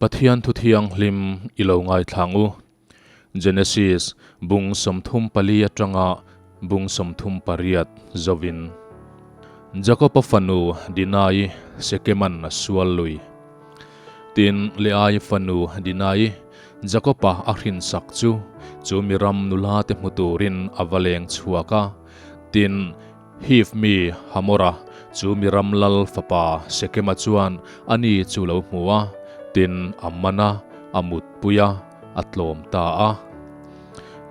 Pathian thu thianghlim i lo ngaithlang u. Genesis bung 34 atanga bung 38 zovin. Jakob-a fanu Dinai Sekeman a sual lui. Tin, Leai fanu Dinai Jakob-a a hrinsak chu chu mi ram nula te hmu turin a va leng chhuak a. Tin, Hiv mi Hamora chu mi ram lal fapa Sekema chuan a ni chu lo hmu a, tin, a man a, a mutpui a, a tlawm ta a.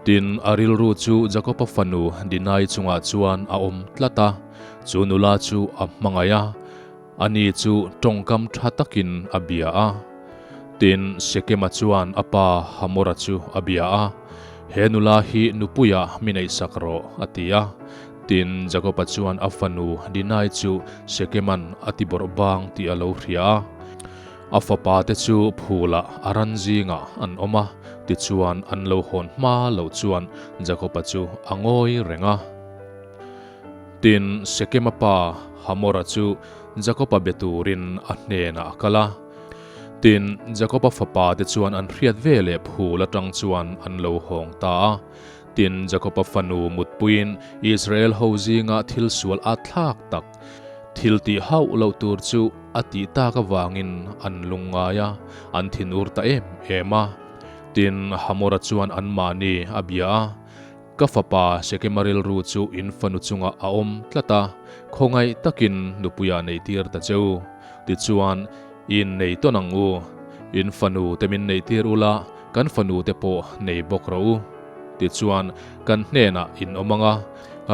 Tin, a rilru chu Jakoba fanu Dinai chungah chuan a awm tlat a, chu nula chu a hmangaih a, ani chu tawngkam tha takin a bia a. Tin, Sekema chuan a pa Hamora chu a bia a, He nula hi nupuiah mi neihsak rawh, a ti a. Tin, Jakoba chuan a fanu Dinai chu Sekeman a ti bawrh bang tih a lo hria a. A fapa te chu phulah a ran zingah an awm a, tichuan an lo hawn hma loh chuan Jakoba chu a ngawi reng a. Tin, Sekema pa Hamora chu Jakoba be turin a hnenah a kal a. Tin, Jakoba fapa te chuan an hriat ve leh phul atang chuan an lo hawng ta a. Tin, Jakoba fanu mutpuiin Israel ho zinga thil sual at thlak tak, thil tih hauh loh tur chu a tih tak avangin an lungngai a, an thinur ta em em a. Tin, Hamora chuan anmahni a bia a, Ka fapa Sekema rilru chu in fanu chungah a awm tlat a, khawngaih takin nupuiah neihtir ta che u. Tichuan, in nei tawn ang u. In fanu te min neihtir ula, kan fanu te pawh nei bawk rawh u. Tichuan, kan hnenah in awm ang a,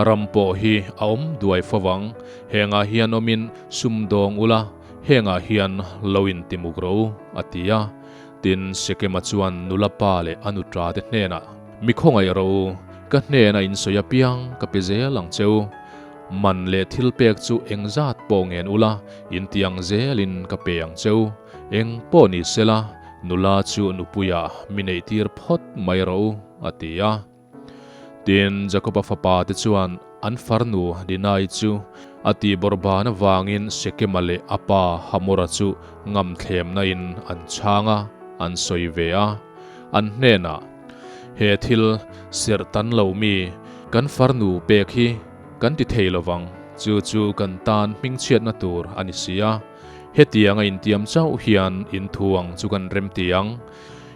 ram pawh hi a awm duai fo vang. Hengah hian awmin sum dawng ula, hengah hian lo intimuk rawh u, a ti a. Tin, Sekema chuan nula pa leh a nutra te hnenah, Mi khawngaih rawh u, ka hnena in sawi apiang ka pe zel ang che u. Man leh thil pek chu eng zat pawh ngen ula, in ti ang zelin ka pe ang che u. Eng pawh ni sela, nula chu nupuiah mi neihtir phawt mai rawh u, a ti a. Tin, Jakoba fapa te chuan an farnu Dinai chu a tihbawrhban avangin Sekema leh a pa Hamora chu ngamthlemna in an chhang a, an sawi ve a. An hnenah, He thil serh tan lo mi kan farnu pek hi kan ti thei lo vang, chu chu kan tan hmingchhiatna tur a ni si a. Hetianga intiam chauh hian in thu ang chu kan remti ang.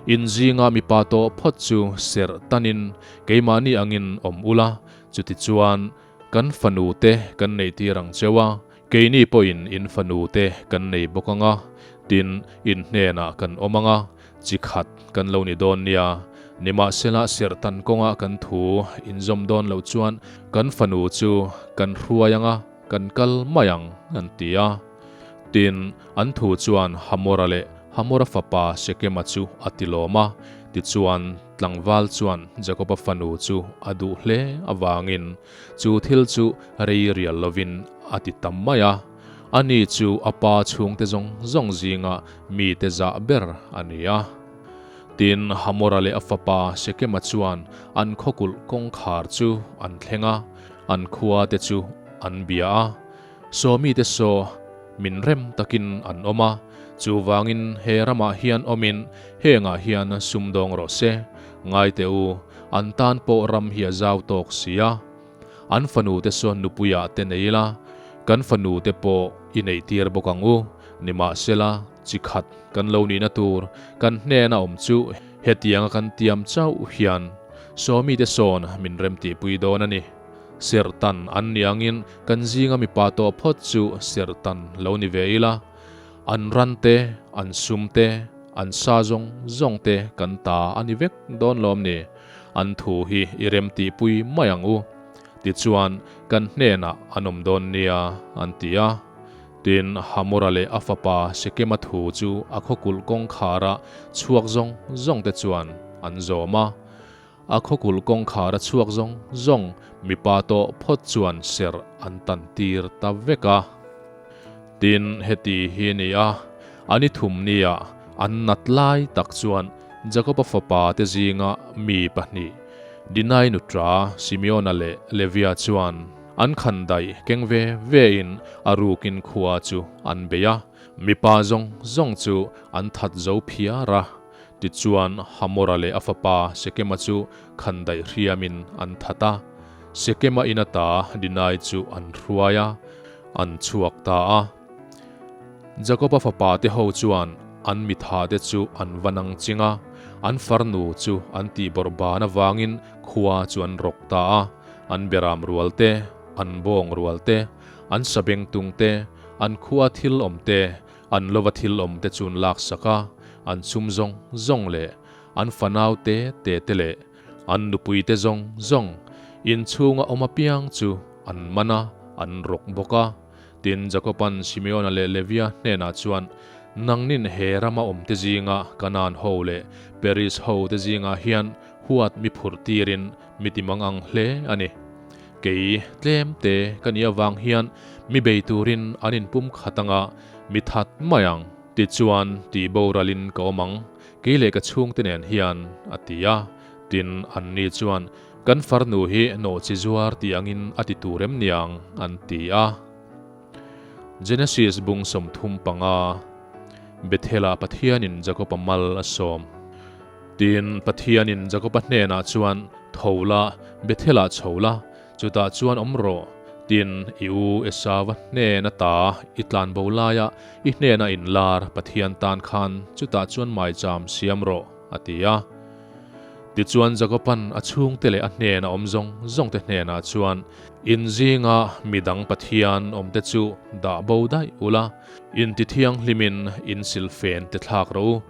In zinga mipa tawh phawt chu serh tanin keimahni angin awm ula, chutichuan kan fanu te kan neihtir ang cheu a, keini pawhin in fanu te kan nei bawk ang a, tin, in hnenah kan awm ang a, chi khat kan lo ni dawn nia. Nimahsela serh tan kawnga kan thu inzawm dawn loh chuan kan fanu chu kan hruai ang a, kan kal mai ang, an ti a. Tin, an thu chuan Hamora leh Hamora fapa Sekema chu a ti lawm a. Tichuan, tlangval chuan Jakoba fanu chu a duh hle avangin chu thil chu rei rial lovin a ti ta mai a. Ani chu a pa chhungte zawng zawng zinga mite zah ber a ni a. Tin, Hamora leh a fapa Sekema chuan an khawkulh kawngkhar chu an thleng a, an khuate chu an bia a. Sawmi te saw min rem takin an awm a, chuvangin he ramah hian awmin hengah hian sumdawng rawh se. Ngai teh u, an tan pawh ram hi a zau tawk si a. An fanu te sawn nupuiah te nei ila, kan fanu te pawh i neihtir bawk ang u. Nimahsela, chi khat kan lo nihna tur kan hnena awm chu hetianga kan tiam chauh hian sawmi te sawn min remtihpui dawn a ni. Serhtan an ni angin kan zinga mipa tawh phawt chu serhtan lo ni ve ila, an ran te, an sum te, an sa zawng zawng te kan ta a ni vek dawn lawm ni? An thu hi i rem tihpui mai ang u. Tichuan, kan hnenah an awm dawn nia, an ti a. Tin, Hamora leh a fapa Sekema thu chu a khawkulh kawngkhara chhuak zawng zawng te chuan an zawm a. A khawkulh kawngkhar a chhuak zawng zawng mipa tawh phawt chuan serh an tan tir ta vek a. Tin, heti hi a ni a, a ni thum nia an nat lai tak chuan Jakoba fapa te zinga mi pahnih, Dinai nutra Simeona leh Levia chuan an khan daih keng ve ve in a rukin khua chu an bei a. Mipa zawng zawng chu an that zo phiar a. Tichuan, Hamora leh a fapa Sekema chu khandaih hriamin an that a. Sekema in ata Dinai chu an hruai a, an chhuak ta a. Jakoba fapa te ho chuan an mithate chu an va nang ching a, an farnu chu an tihbawrh ban avangin khua chu an rawk ta a. An beram rual te, an bawng rual te, an sabengtung te, an khua thil awm te, An lova thil awm te chu an laksak a, an chhum zawng zawng leh an fanau te te te leh an nupui te zawng zawng inchhunga awm apiang chu an man a, an rawk bawk a. Tin, Jakoban Simeona leh Levia hnenah chuan, Nangnin he rama awm te zinga Kanaan ho leh Peris ho te zingah hian huat mi phurh tirin mi ti mang ang hle a ni. Kei tlem te ka nih avang hian mi bei turin an inpum khat anga mi that mai ang. Tichuan tih boralin ka awm ang, kei leh ka chhungte nen hian, a ti a. Tin, anni chuan, Kan farnu hi nawhchi zuar tih angin a ti tur em niang? an ti a. Genesis bung 35, Bethel-ah Pathianin Jakob-a mal a sawm. Tin, Pathianin Jakob-a hnenah chuan, Tho la, Bethel-ah chho la, chutah chuan awm rawh. Tin, i u Esau-a hnen ata i tlanbo laia i hnena inlar Pathian tan khan chutah chuan maicham siam rawh, a ti a. Tichuan Jakob-a'n a chhungte leh a hnena awm zawng zawngte hnenah chuan, In zinga midang Pathian awmte chu dah bo daih ula, inti thianghlimin in silfen te thlak rawh u.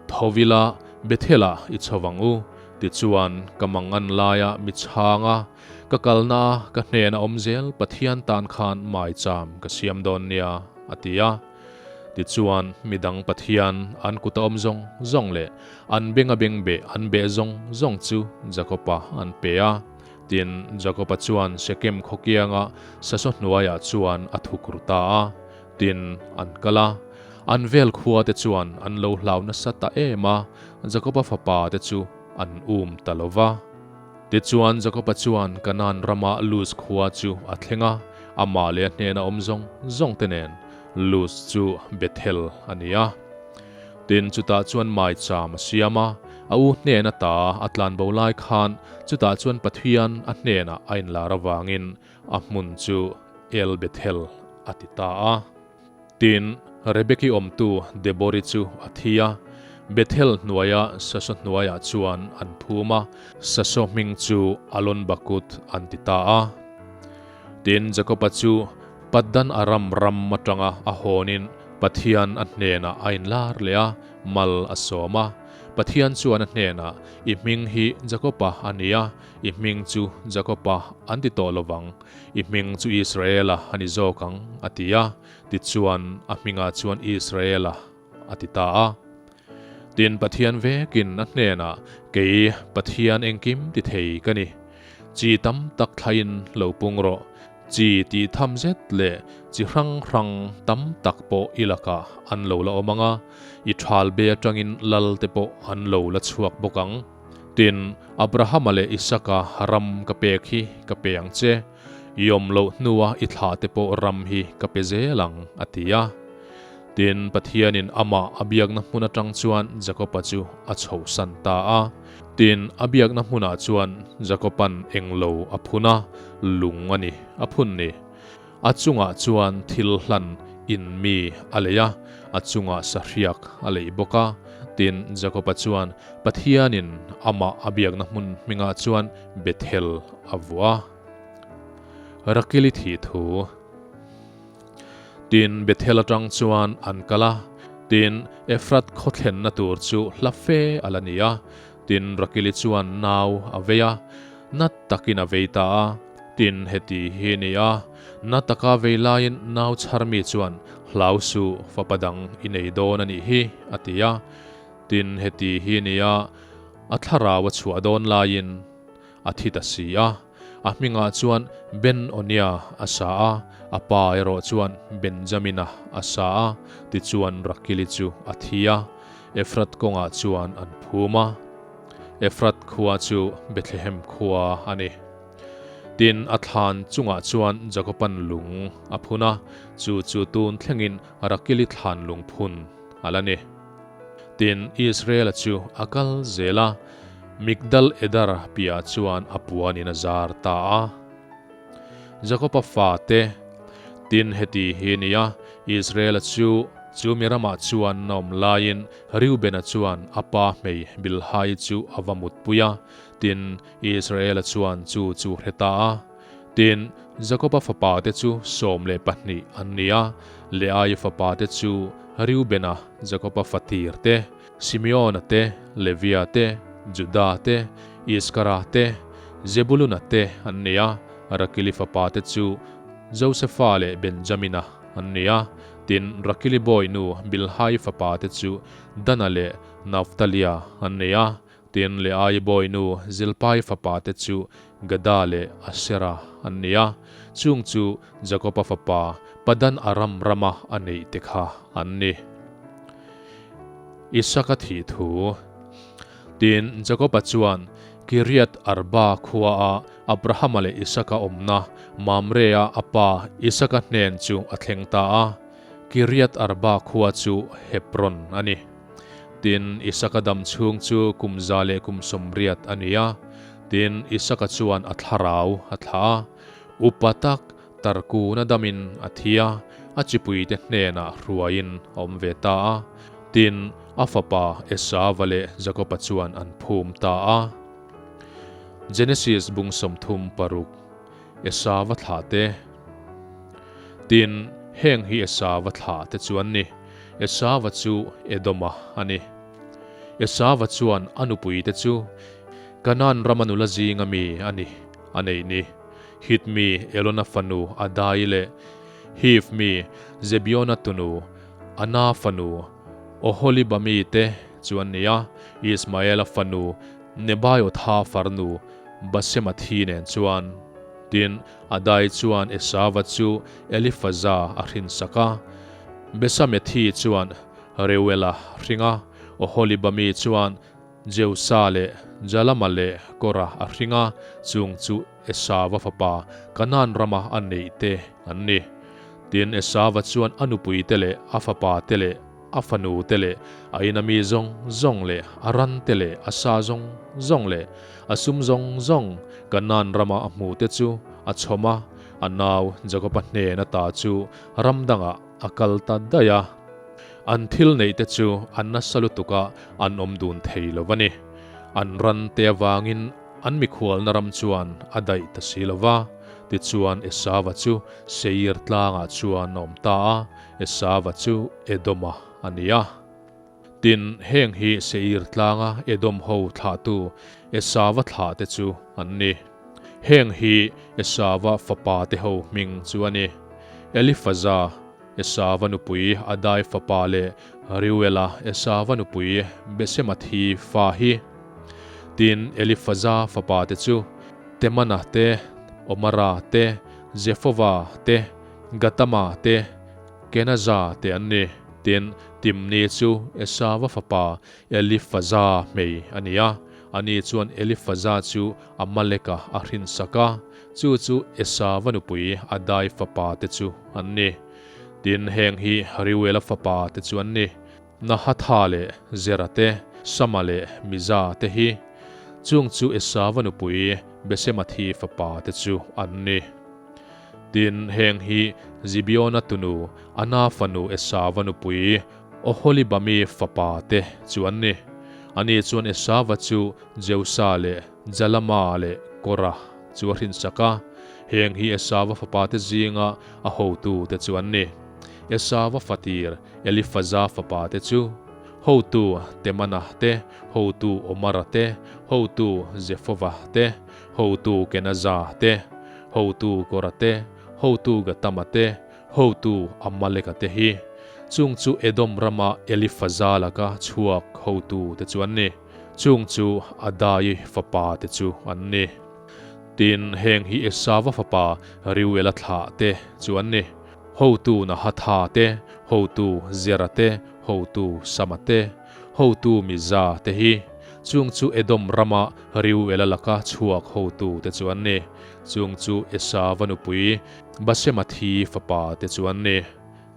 Tho ila Bethel-ah i chho vang u. Tichuan ka mangan laia mi chhanga ka kalna ka hnena awm zel Pathian tan khan maicham ka siam dawn nia, a ti a. Tichuan, midang Pathian an kuta awm zawng zawng leh an benga beng beh an beh zawng zawng chu Jakoba an pe a. Tin, Jakoba chuan Shekem khaw kianga sasaw hnuaiah chuan a thuk ru ta a. Tin, an kal a. An vel khuate chuan an lo hlau nasa ta em a, Jakoba fapa te chu an um ta lo va. Tichuan, Jakoba chuan Kanaan rama Luz khua chu a thleng a, amah leh a hnena awm zawng zawngte nen Luz chu Bethel a ni a. Tin, chutah chuan maicham a siam a, a u hnen ata a tlanbo lai khan chutah chuan Pathian a hnenah a inlar avangin a hmun chu El Bethel a ti ta a. Tin, Rebeki awmtu Debori chu a thi a, Bethel hnuaia sasaw hnuaiah chuan an phum a, sasaw hming chu Alon-bakut an ti ta a. Tin, Jakoba chu Paddan Aram ram atanga a hawnin Pathian a hnenah a inlar leh a, mal a sawm a. Pathian chuan a hnenah, I hming hi Jakoba a ni a, i hming chu Jakoba an ti tawh lovang, i hming chu Israela a ni zawk ang, a ti a. Tichuan, a hmingah chuan Israela a ti ta a. Tin, Pathian vekin a hnenah, Kei, Pathian engkim ti thei ka ni. Chi tam tak thlaiin lo pung rawh. Chi tih tham zet leh chi hrang hrang tam tak pawh i lakah an lo la awm ang a, i thal be atangin lal te pawh an lo la chhuak bawk ang. Tin, Abrahama leh Isaka ram ka pek hi ka pe ang che, i awm loh hnua i thlah te pawh ram hi ka pe zel ang, a ti a. Tin, Pathianin amah a biakna hmun atang chuan Jakoba chu a chhohsan ta a. Tin, a biakna hmunah chuan Jakoba'n englo a phun a, lung a ni a phun ni. A chungah chuan thil hlan in mi a lei a, a chungah sahriak a lei bawk a. Tin, Jakoba chuan Pathianin amah a biakna hmun hmingah chuan Bethel a vuah a. Rakili thih thu. Tin, Bethel atang chuan an kal a, tin, Efrat khaw thlenna tur chu hla fe a la ni a. Tin, Rakili chuan nau a vei a, na takin a vei ta a. Tin, heti hi a ni a, na taka vei laiin nau chharmi chuan, Hlau suh, fapa dang i nei dawn a nih hi, a ti a. Tin, heti hi a ni a, a thlarau a chhuah dawn laiin a thi ta si a. A hmingah chuan Ben-Onia a sa a, a pa erawh chuan Benjamina a sa a, tichuan Rakili chu a thi a, Efrat kawngah chuan an phum a. Efrat khua chu Bethlehem khua a ni. Tin, a thlan chungah chuan Jakoban lung a phun a, chu chu tun thlengin Rakili thlan lung phun a la ni. Tin, Israela chu a kal zel a, Migdal Edar piahah chuan a puanin a zar ta a. Jakoba fate, Tin, heti hi nia, Israela chu chu mi ramah chuan a awm laiin Reubena chuan a pa hmei Bilhai chu a va mutpui a, tin, Israela chuan chu chu hre ta a. Tin, Jakoba fapate chu 12 an ni a, Leai fapate chu Reubena, Jakoba fatir te, Simeona te, Levia te, Juda te, Iskara te, Zebuluna te an ni a, Rakili fapate chu Josefa leh Benjamina an ni a. Tin, Rakili bawi nu Bilhai fapate chu Dana leh Naftalia an ni a. Tin, Leai bawi nu Zilpai fapate chu Gada leh Asera an ni a. Chung chu Jakoba fapa Padan Aram rama a neih te kha an ni. Isaka thih thu. Tin, Jakoba chuan Kiriath Arba khuaah Abrahama leh Isaka awmna Mamre-a a pa Isaka hnen chu a thleng ta a, Kiriath Arba khua chu Hebron a ni. Tin, Isaka dam chhung chu kum 180 a ni a. Tin, Isaka chuan a thlarau a thlah a, upa tak Tarkuna damin a thi a, a chipuite hnenah hruaiin a awm ve ta a. Tin, a fapa Esava leh Jakoba chuan an phum ta a. Genesis bung 36, Esava thlah te. Tin, heng hi Esava thlah te chu an ni. Esava chu Edoma a ni. Esava chuan a nupuite chu Kanaan rama nula zinga mi a ni a neih ni. Hit mi Elona fanu Adai leh Hiv mi Zebiona tunu Ana fanu Oholibami te chu an ni a, Ismaela fanu Nebaiotha farnu Basemathi nen chuan. Tin, Adai chuan Esava chu Elifaza a hrinsak a, Besamethi chuan Reuela hring a, Oholibami chuan Jeusa leh Jalama leh Kora a hring a, chung chu Esava fapa Kanaan rama a neih te an ni. Tin, Esava chuan a nupui te leh a fapa te leh a fanu te leh a ina mi zawng zawng leh a ran te leh a sa zawng zawng leh a sum zawng zawng Kanaan rama a hmu te chu a chhawm a, a nau Jakoba hnen ata chu ram dangah a kal ta daih a. An thil neih te chu an nasa lutuk a, an awm dun thei lo a ni. An ran te avangin an mikhualna ram chuan a daih ta si lo va. Tichuan Esava chu Seir tlangah chuan a awm ta a, Esava chu Edoma a ni a. Tin, heng hi Seir tlanga Edom ho thlahtu Esava thlah te chu an ni. Heng hi Esava fapa te ho hming chu a ni, Elifaza, Esava nupui Adai fapa leh Reuela Esava nupui Besemathi fa hi. Tin, Elifaza fapa te chu Temana te, Omara te, Zefova te, Gatama te, Kenaza te an ni. Tin, Timni chu Esava fapa Elifaza hmei a ni a, ani chuan Elifaza chu Amaleka a hrinsak a. Chu chu Esava nupui Adai fapa te chu an ni. Tin, heng hi Reuela fapa te chu an ni, Nahatha leh Zera te, Sama leh Miza te hi. Chung chu Esava nupui Besemathi fapa te chu an ni. Tin, heng hi Zibeona tunu Ana fanu Esava nupui Oholibami fapa te chu an ni. Ani chuan Esava chu Jeusa leh Jalama leh Kora chu a hrinsak a, heng hi Esava fapate zinga a hotute chu an ni. Esava fatir Elifaza fapate chu, hotu Temana te, hotu Omara te, hotu Zefova te, hotu Kenaza te, hotu Kora te, hotu Gatama te, hotu Amaleka te hi. Chung chu Edom rama Elifaza laka chhuak hotute chu an ni. Chung chu Adai fapa te chu an ni. Tin, heng hi Esava fapa Reuela thlah te chu an ni, Hotu Nahatha te, hotu Zera te, hotu Sama te, hotu Miza te hi. Chung chu Edom rama Reuela laka chhuak hotute chu an ni. Chung chu Esava nupui Basemathi fapa te chu an ni.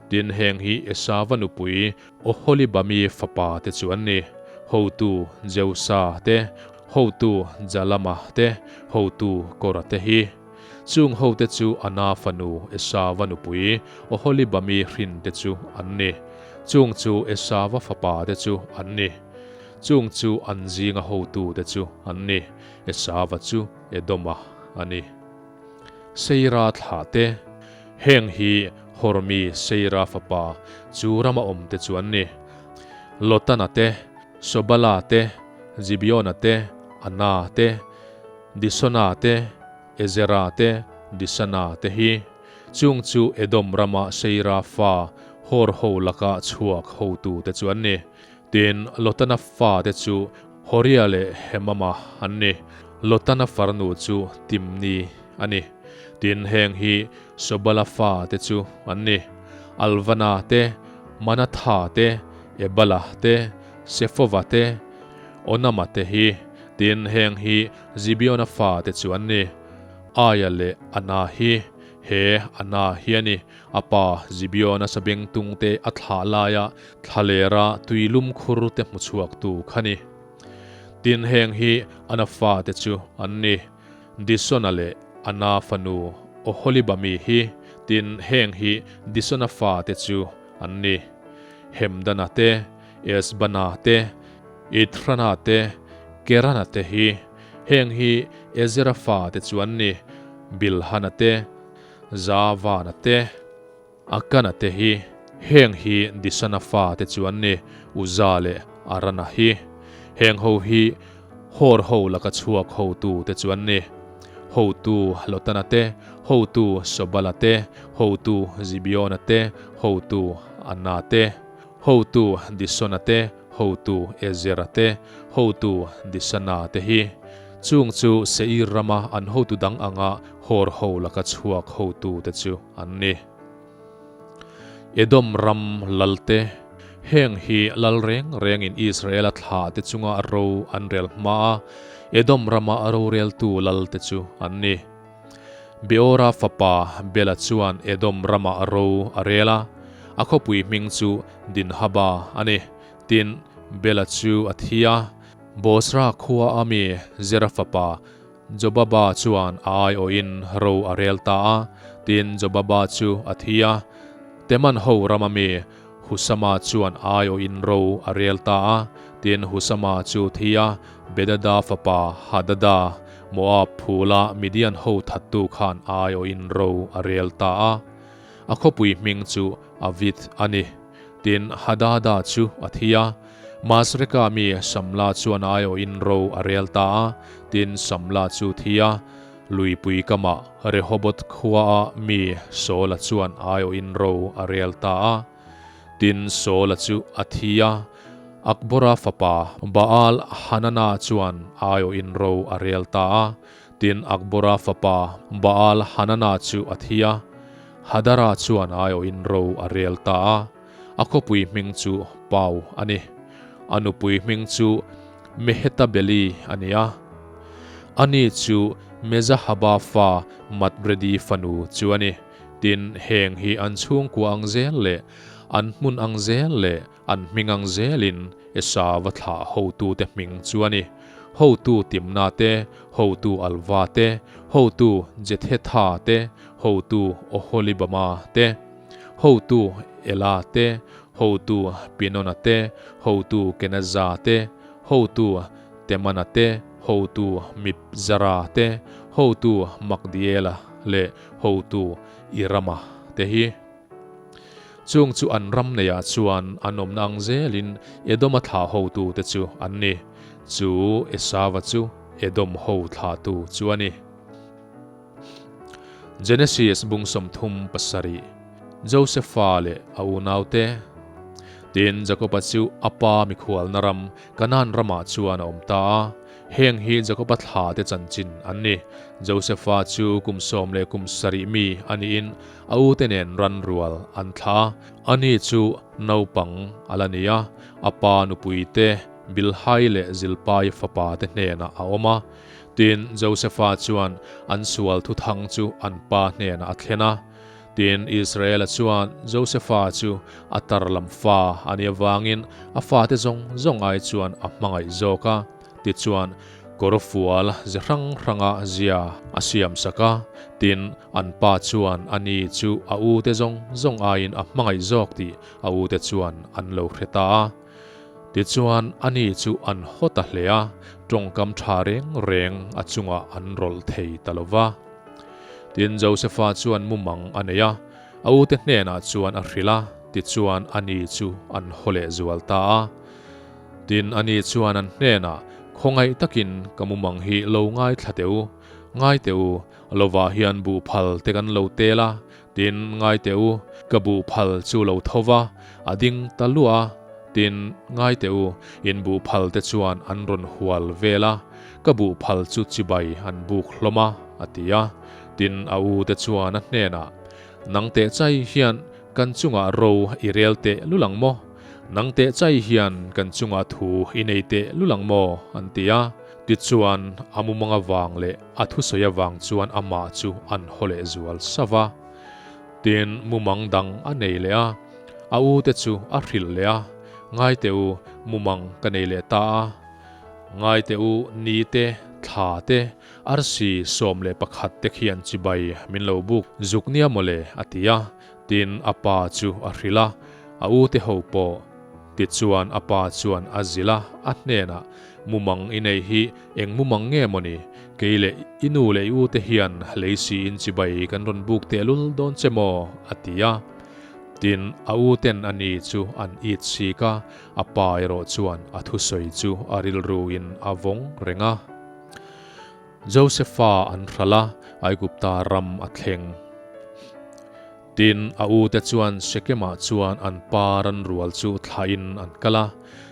Tin, heng hi Esava nupui Oholibami fapa te chu an ni, Hotu Jeusa te, hotu Jalama te, hotu Kora te hi. Chung hote chu Ana fanu Esava nupui Oholibami hrin te chu an ni. Chung chu Esava fapa te chu an ni. Chung chu an zinga hotu te chu an ni. Esava chu Edoma a ni. Seira thlah te, Heng hi Hormi Seira fapa chu rama awm te chu an ni. Lotana te, Sobala te, Zibeona te, Ana te, Disona te, Ezera te, Disana te hi. Chung chu Edom rama Seira fa Hor ho laka chhuak hotu te chu an ni. Tin, Lotana fate chu Horia leh Hemama an ni. Lotana farnu chu Timni a ni. Tin, heng hi Sobala fate chu an ni, Alvana te, Manatha te, Ebala te, Sefova te, Onama te hi. Tin, heng hi Zibeona fate chu an ni, Aia leh Ana hi. He Ana hi a ni, a pa Zibeona sabengtungte a thlah laia Thlalera tui lum khur te hmu chhuak tu kha ni. Tin heng hi Ana fate chu an ni, Disona leh Ana fanu Oholibami hi, tin heng hi Disona fate chu an ni, Hemdana te, Esbana te, Ithrana te, Kerana te hi. Heng hi Ezera fate chu an ni, Bilhana te, Zavana te. Akana te hi heng hi Disana fa te chu an ni, Uza leh Arana hi. Heng ho hi Hor ho laka chhuak hotu te chu an ni, Hotu Lotana te, hotu Sobala te, hotu Zibeona te, hotu Ana te, hotu Disona te, hotu Ezera te, hotu Disana te hi. Chung chu Seir rama an hotu dang anga Hor ho laka chhuak hotu te chu an ni. Edom ram lalte, heng hi lal reng rengin Israela thlah te chunga ro an rel hma a, Edom rama roreltu lalte chu an ni. Beora fapa Bela chuan Edom rama ro a rel a, a khawpui hming chu Dinhaba a ni. Tin, Bela chu a thi a, Bosra khua a mi Zera fapa Jobaba chuan a aiawhin ro a rel ta a, tin Jobaba chu a thi a. Teman ho rama mi Husama chuan a aiawhin ro a rel ta a, tin Husama chu thi a, Bedada fapa Hadada, Moab phula Midian ho thattu khan a aiawhin ro a rel ta a. A khawpui hming chu Avith a ni. Tin, Hadada chu a thi a, Masreka mi Samla chuan a aiawhin ro a rel ta a. Tin, Samla chu thi a, luipui kamah Rehoboth khuaa mi Saula chuan a aiawhin ro a rel ta a. Tin, Saula chu a thi a, Akbora fapa Baal-hanana chuan a aiawhin ro a rel ta a. Tin, Akbora fapa Baal-hanana chu a thi a, Hadara chuan aiawhin ro a rel ta a, a khawpui hming chu Pau a ni. A nupui hming chu Mehetabeli a ni a. Ani chu Mezahaba fa Matredi fanu chu a ni. Tin, heng hi an chhungkua ang zel leh an hmun ang zel leh An hming ang zelin Esau-a thlah hotute hming chu a ni, hotu Timna te, hotu Alva te, hotu Jethetha te, hotu Oholibama te, hotu Ela te, hotu Pinona te, hotu Kenaza te, hotu Temana te, hotu Mibzara te, hotu Magdiela leh hotu Irama te hi. Chung chu an ram neiah chuan an awmna ang zelin Edoma thlah hotute chu an ni. Chu Esava chu Edom ho thlahtu chu a ni. Genesis bung 37 Josefa leh a unaute Tin, Jakoba chu a pa mikhualna ram Kanaan ramah chuan a awm ta a. Heng hi Jakoba thlahte chanchin an ni. Josefa chu kum 17 mi a niin A ute nen ran rual an thla. Ani chu naupang a la ni a, a pa nupui te Bilhai leh Zilpai fapate hnenah a awm a. Tin, Josefa chuan an sual thuthang chu an pa hnenah a thlen a. Tin, Israela chuan Josefa chu a tar lam fa a nih avangin a fate zawng zawng ai chuan a hmangaih zawk a. Tichuan, kawr fual ze hrang hranga zia a siam sak a, tin, an pa chuan a ni chu a ute zawng zawng aiin a hmangaih zawk tih a ute chuan an lo hre ta a. Tichuan, a ni chu an haw ta hle a, tawngkam tha reng reng a chungah an rawlh thei ta lo va. Tin, Josefa chuan mumang a nei a, a ute hnenah chuan a hrilh a, tichuan a ni chu an haw leh zual ta a. Tin, ani chuan an hnenah, Khawngaih takin ka mumang hi lo ngaithla teh u, ngai teh u, lovah hian buhphal te kan lo tel a, tin, ngai teh u, ka buhphal chu lo tho va, a ding ta luah a, tin, ngai teh u, in buhphal te chuan an rawn hual vel a, ka buhphal chu chibai an buk hlawm a, a ti a. Tin, a u te chuan a hnenah, Nang teh chai hian kan chungah ro i rel teh lul ang maw? Nang teh chai hian kan chungah thu i nei teh lul ang maw? an ti a. Tichuan, a mumang avang leh a thusawi avang chuan amah chu an haw leh zual sa va. Tin, mumang dang a nei leh a, a u te chu a hrilh leh a, Ngai teh u, mumang ka nei leh ta a. Ngai teh u, ni te, thla te, arsi 11 te khian chibai min lo buk zuk nia mawle, a ti a. Tin, a pa chu a hrilh a, a ute ho pawh. Tichuan a pa chuan a zilh a, a hnenah, Mumang i nei hi eng mumang nge maw ni? Kei leh i nu leh i ute hian lei siin chibai kan rawn buk tehlul dawn che maw? a ti a. Tin, a uten a ni chu an it sik a, a pa erawh chuan a thusawi chu a rilruin a vawng reng a. Josefa an hralh a, Aigupta ram a thleng. Tin, a ute chuan Shekemah chuan an pa ran rual chu thlahin an kal a.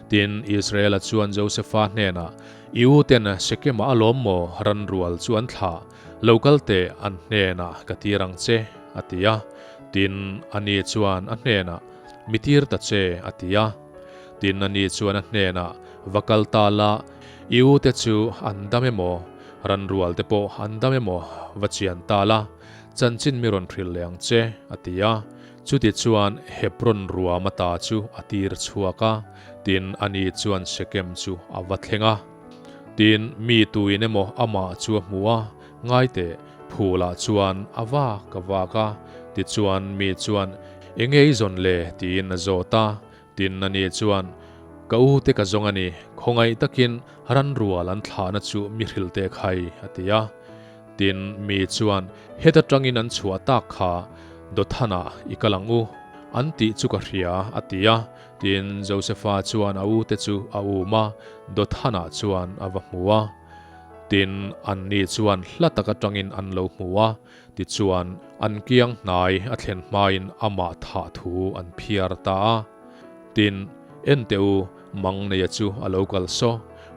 Tin, Israela chuan Josefa hnenah, I uten Shekemah a lawm maw ran rual chu an thlah? Lo kal teh, an hnenah ka tir ang che, a ti a. Tin, ani chuan a hnenah, Mi tir ta che, a ti a. Tin, ani chuan a hnenah, Va kal ta la, i ute chu an dam emaw, ran rual te pawh an dam emaw va chian ta la, Chanchin mi rawn hrilh leh ang che, a ti a. Chuti chuan Hebron ruam ata chu a tir chhuak a, tin, ani chuan Shekem chu a va thleng a. Tin, mi tuin emaw amah chu a hmu a, Ngai teh, phulah chuan a vak a vak a. Tichuan, mi chuan, Enge i zawn le? tiin a zawt a. Tin, ani chuan, Ka u te ka zawng a ni, khawngaih takin ran rual an thlahna chu mi hrilh teh khai, a ti a. Tin, mi chuan, Heta tangin an chhuah tak kha Dothanah i kal ang u, an tih chu ka hria, a ti a. Tin, Josefa chuan a ute chu a um a, Dothanah chuan a va hmu a. Tin, anni chuan hla tak atangin an lo hmu a, tichuan, an kiang hnai a thlen hmain amah thah thu an phiar ta a. Tin, en teh u, mang neia chu a lo kal saw.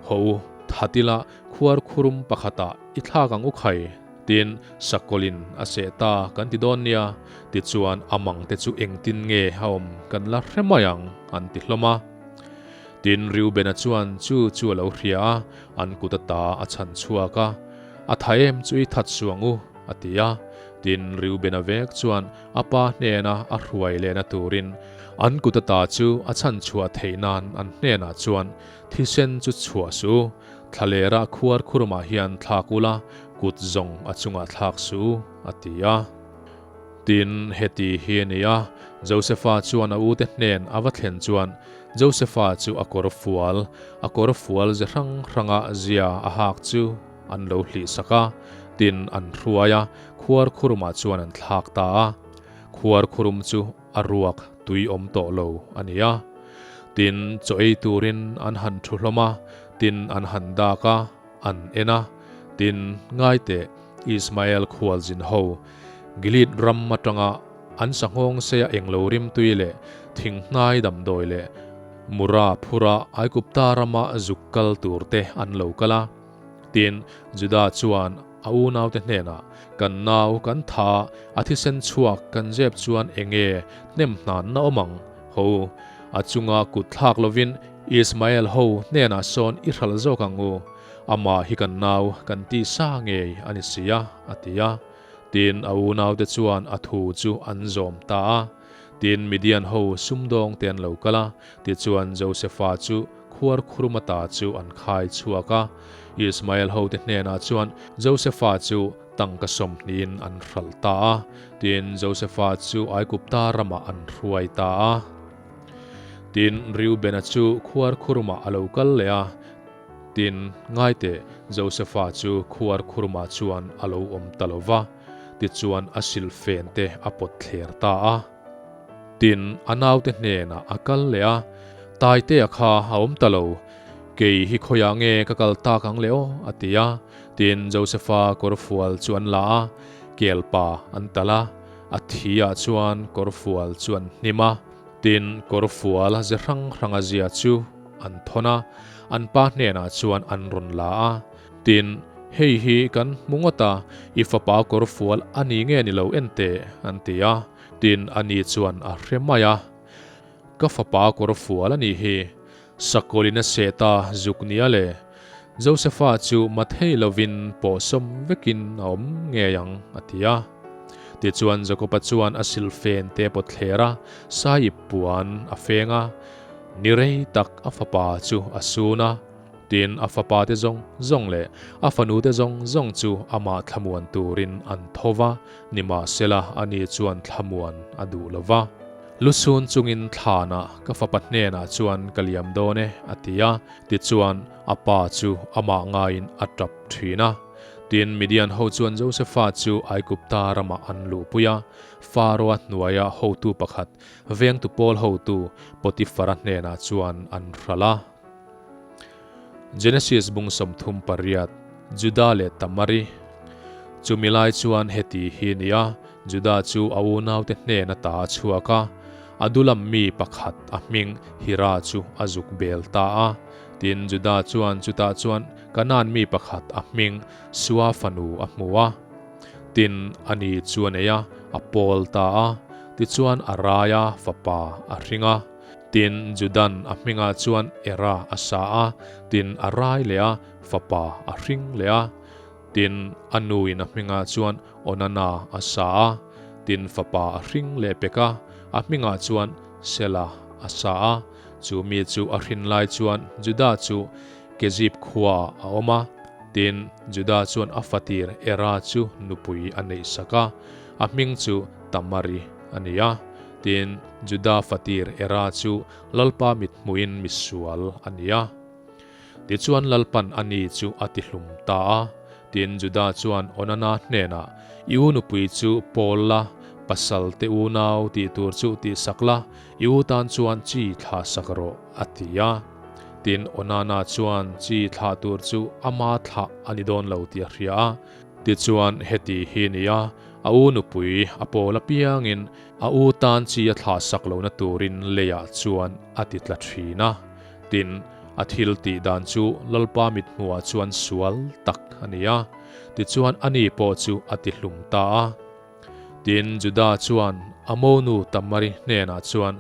Haw u, that ila khuar khurum pakhatah i thlak ang u khai, tin, sakawlin a seh ta kan ti dawn nia, tichuan a mang te chu engtin nge a awm kan la hre mai ang, an ti hlawm a. Tin, Reubena chuan chu chu a lo hria a, an kut ata a chhan chhuak a, A tha em chu i that suh ang u, a ti a. Tin, Reubena vek chuan a pa hnena a hruai lehna turin an kut ata chu a chhan chhuah theih nan an hnenah chuan Thisen chu chhuah suh u, thlalera khuar khurumah hian thlak ula, kut zawng a chungah thlak suh u, a ti a. Tin, heti hi a ni a, Josefa chuan a ute hnen a va thlen chuan Josefa chu a kawr fual, a kawr fual ze hrang hranga zia a hak chu an lo hlih sak a, tin, an hruai a, khuar khurumah chuan an thlak ta a. Khuar khurum chu a ruak tui awm tawh lo a ni a. Tin, chaw ei turin an han thu hlawm a, tin, an han dak a, an en a. Tin, ngai teh, Ismael khualzin ho, Gilead ram atanga an sanghawng seia englo rimtui leh thinghnai damdawi leh mura phura Aigupta rama zuk kal turte an lo kal a. Tin, Juda chuan a unaute hnenah, Kan nau, kan tha, a thisen chhuak kan zep chuan enge hnem hnanna awm ang? Ho, a chunga kut thlak lovin Ismael ho hnenah sawn i hralh zawk ang u, amah hi kan nau kan tih sa ngei a ni si a, a ti a. Tin, a unaute chuan a thu chu an zawm ta a. Tin, Midian ho sumdawng te an lo kal a, tichuan Josefa chu khuar khurma ta chu an khai chhuak a. Ismael hote hnenah chuan Josefa chu tangka sawmhnihin an hralh ta a. Tin, Josefa chu Aigupta ramah an hruai ta a. Tin, Reubena chu khuar khurmah a lo kal leh a. Tin, ngaiteh, Josefa chu khuar khurmah chuan a lo awm ta lo va, tichuan a silhfen te a pawt thler ta a. Tin, a naute hnenah a kal leh a, Taitea kha a awm ta lo, kei hi khawiah nge ka kal tak ang le aw? a ti a. Tin, Josefa kawrfual chu an la a, kelpa an talh a, a thi ah chuan kawrfual chu an hnim a. Tin, kawrfual ze hrang hranga zia chu an thawn a, an pa hnenah chuan an rawn la a. Tin, hei hi kan hmu ngawt a, i fapa kawrfual a ni nge ni lo en teh, an ti a. Tin, ani chuan a hre mai a, Ka fapa kawrfual a nih hi, sakawlin a seh ta zuk nia le. Josefa chu mathei lovin pawhsawm vekin a awm ngei ang, a ti a. Tichuan Jakoba chuan a silhfen te pawt thler a, saip puan a feng a, ni rei tak a fapa chu a sun a. Tin, a fapa te zawng zawng leh a fanu te zawng zawng chu amah thlamuan turin an tho va, nimahsela ani chuan thlamuan a duh lo va. Lusun chungin thlanah ka fapa hnenah chuan ka liam dawn e, a ti a. Tichuan, a pa chu amah ngaiin a tap thin a. Tin, Midian ho chuan Josefa chu Aigupta ramah an luhpui a, Faroa hnuaia hotu pakhat, vengtu pawl hotu Potifara hnenah chuan an hralh a. Genesis bung 38, Juda leh Tamari. Chumi lai chuan heti hi a ni a, Juda chu a unaute hnen ata a chhuak a, Adulam mi pakhat a hming Hira chu a zuk bel ta a. Tin, Juda chuan chutah chuan Kanaan mi pakhat a hming Sua fanu a hmu a. Tin, ani chu a nei a, a pawl ta a. Tichuan a rai a, fapa a hring a. Tin, Judan a hmingah chuan Era a sa a, tin, a rai leh a, fapa a hring leh a. Tin, a nuin a hmingah chuan Onana a sa a, tin, fapa a hring leh pek a, a hmingah chuan Sela a sa a. Chu mi chu a hrin lai chuan Juda chu Kezib khuaah a awm a. Tin, Juda chuan a fatir Era chu nupui a neihsak a, a hming chu Tamari a ni a. Tin, Juda fatir Era chu Lalpa mithmuhin misual a ni a. Tichuan Lalpan a ni chu a tihlum ta a. Tin, Juda chuan Onana hnenah, I u nupui chu pawl la, pasal te unau tih tur chu tihsak la, i u tan chuan chi thlah sak rawh, a ti a. Tin, Onana chuan chi thlah tur chu ama thlah a ni dawn lo tih a hria a. Tichuan, heti hi a ni a, a u nupui a pawl apiangin a u tan chi a thlah sak lohna turin leiah chuan a ti tla thin a. Tin, a thil tih dan chu Lalpa mithmuhah chuan sual tak a ni a. Tichuan, ani pawh chu a ti hlum ta a. Tin, Juda chuan a monu Tamari hnenah chuan,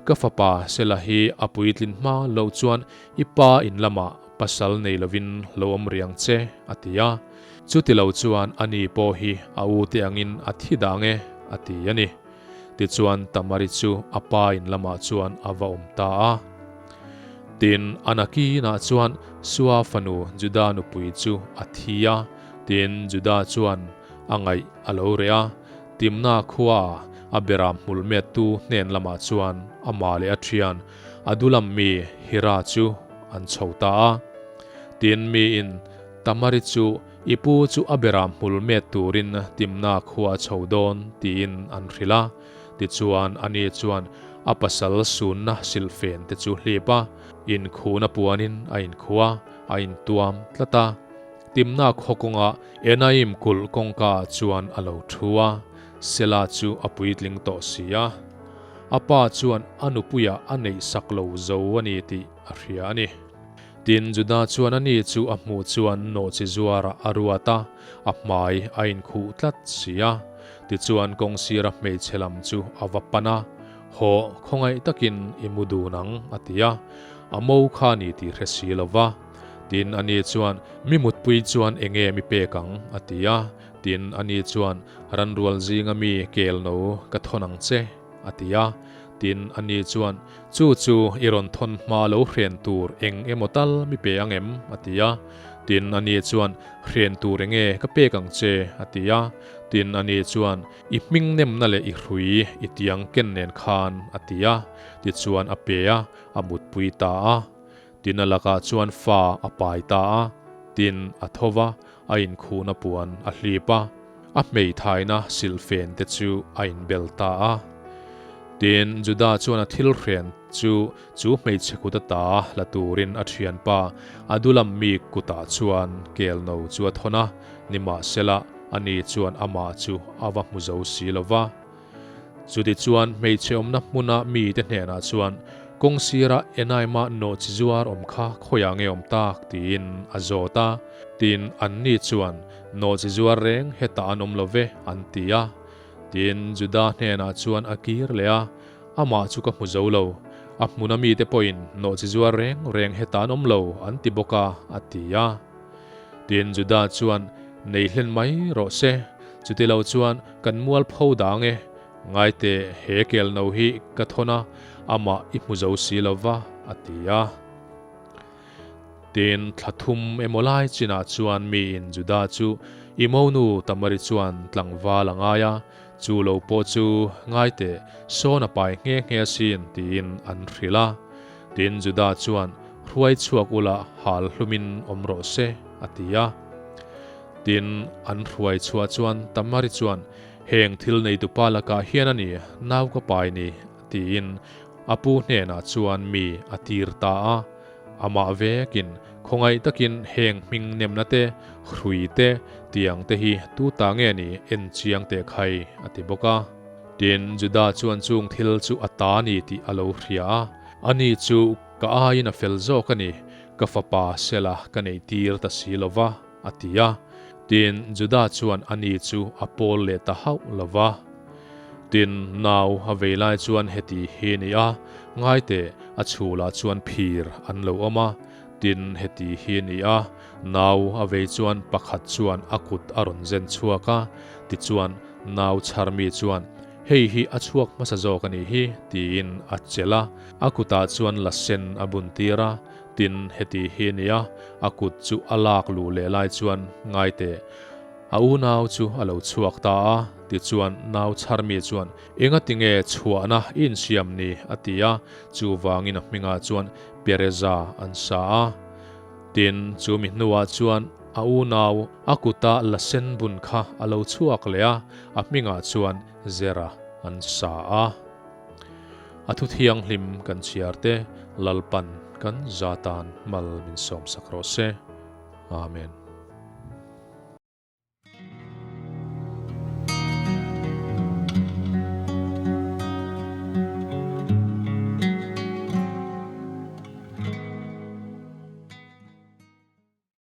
Ka fapa Sela hi a puitlin hma loh chuan i pa in lamah pasal nei lovin lo awm riang che, a ti a. Chuti lo chuan ani pawh hi a u te angin a thi dang e, a ti a ni. Tichuan Tamari chu a pa in lamah chuan a va awm ta a. Tin, a nakinah chuan Sua fanu Juda nupui chu a thi a. Tin, Juda chuan a ngaih a lo reh a, Timna khuaah a beram hmul mettu hnen lamah chuan amah leh a thian Adulam mi Hira chu an chho ta a. Tin, miin Tamari chu i pu chu a beram hmul met turin Timna khua a chho dawn tiin an hrilh a. Tichuan, ani chuan a pasal sunna silhfen te chu hlip a, inkhuna puanin a inkhua a intuam tlat a. Timna khaw kawnga Enaim kulh kawngkaah chuan a lo thu a, Sela chu a puitling tawh si a. A pa chuan a nupuiah a neihsak lo zo a ni tih a hria a ni. Tin, Juda chuan ani chu a hmuh chuan nawhchi zuarah a ruat a, a hmai a inkhuh tlat si a. Tichuan kawngsira hmeichhe lam chu a va pan a, Haw, khawngaih takin i mu dun ang, a ti a. a mo kha a ni tih hre si lo va. Tin, ani chuan, Mi mutpui chuan enge mi pek ang? a ti a. Tin, ani chuan, Ranrual zinga mi kel no ka thawn ang che, a ti a. Tin, ani chuan, Chu chu i rawn thawn hma lo hren tur eng emaw tal mi pe ang em? a ti a. Tin, ani chuan, Hren tur enge ka pek ang che? a ti a. Tin, ani chuan, I hming nemna leh i hrui i tiang ken nen khan, a ti a. Tichuan a pe a, a mutpui ta a. Tin a lakah chuan fa a pai ta a, tin a tho va, a inkhuhna puan a hlip a, a hmeithaina silhfen te chu a inbel ta a. Tin, Juda chuan a thil hren chu chu hmeichhe kut ata la turin a thianpa Adulam mi kutah chuan kelno chu a thawn a, nimahsela ani chuan amah chu a va hmu zo si lo va. Chutichuan hmeichhe awmna hmuna mite hnenah chuan, Kawng sira Enaima nawhchi zuar awm kha khawiah nge awm tak? tiin a zawt a. Tin, anni chuan, Nawhchi zuar reng hetah an awm lo ve, an ti a. Tin, Juda hnenah chuan a kir leh a, Amah chu ka hmu zo lo. A hmuna mite pawhin nawhchi zuar reng reng hetah an awm lo, an ti bawk a, a ti a. Tin, Juda chuan, Nei hlen mai rawh se, chuti lo chuan kan mual pho dang e, ngaite he kel no hi ka thawn a, amah i hmu zo si lo va, a ti a. Tin, thla thum emaw lai chinah chuan miin Juda chu i monu Tamari chuan tlangval a ngai a, chu lo pawh chu ngaite sawn a pai nghe nghe asin tiin an hrilh a. Tin, Juda chuan, Hruai chhuak ula hal hlumin awm rawh se, a ti a. Tin, an hruai chhuah chuan Tamari chuan, Heng thil neitupa lakah hian a ni, nau ka pai ni, tiin a pu hnenah chuan mi a tir ta a. Amah vekin khawngaih takin heng hming nemna te, hrui te, tiang te hi tu ta nge ni en chiang teh khai, a ti bawk a. Tin, Juda chuan chung thil chu a ta ni tih a lo hria a, ani chu Ka aiin a fel zawk a ni, ka fapa Sela ka neih tir ta si lo va, a ti a. Tin, Juda chuan ani chu a pawl leh ta hauh lo va. Tin, nau a vei lai chuan heti hi a ni a, ngaiteh, a chhulah chuan phir an lo awm a. Tin, heti hi a ni a, nau a vei chuan pakhat chuan a kut a rawn zen chhuak a, tichuan nau chharmi chuan, Hei hi a chhuak hmasa zawk a nih hi, tiin a chelh a. A kutah chuan la sen a bun tir a, tin heti hi a nia, a kut chu a lak luh leh lai chuan ngai teh. A unau chu a lo chhuak ta a, tichuan nau chharmi chuan, Engati nge chhuahna i insiam ni? a ti a, chuvangin a hmingah chuan Pereza an sa a. Tin, chu mi hnuah chuan a unau a kuta la sen bun kha a lo chhuak leh a, a hmingah chuan Zera an sa a. A thu thianghlim kan chhiar te Lalpan kan zatan mal min sawmsak rawh se. Amen.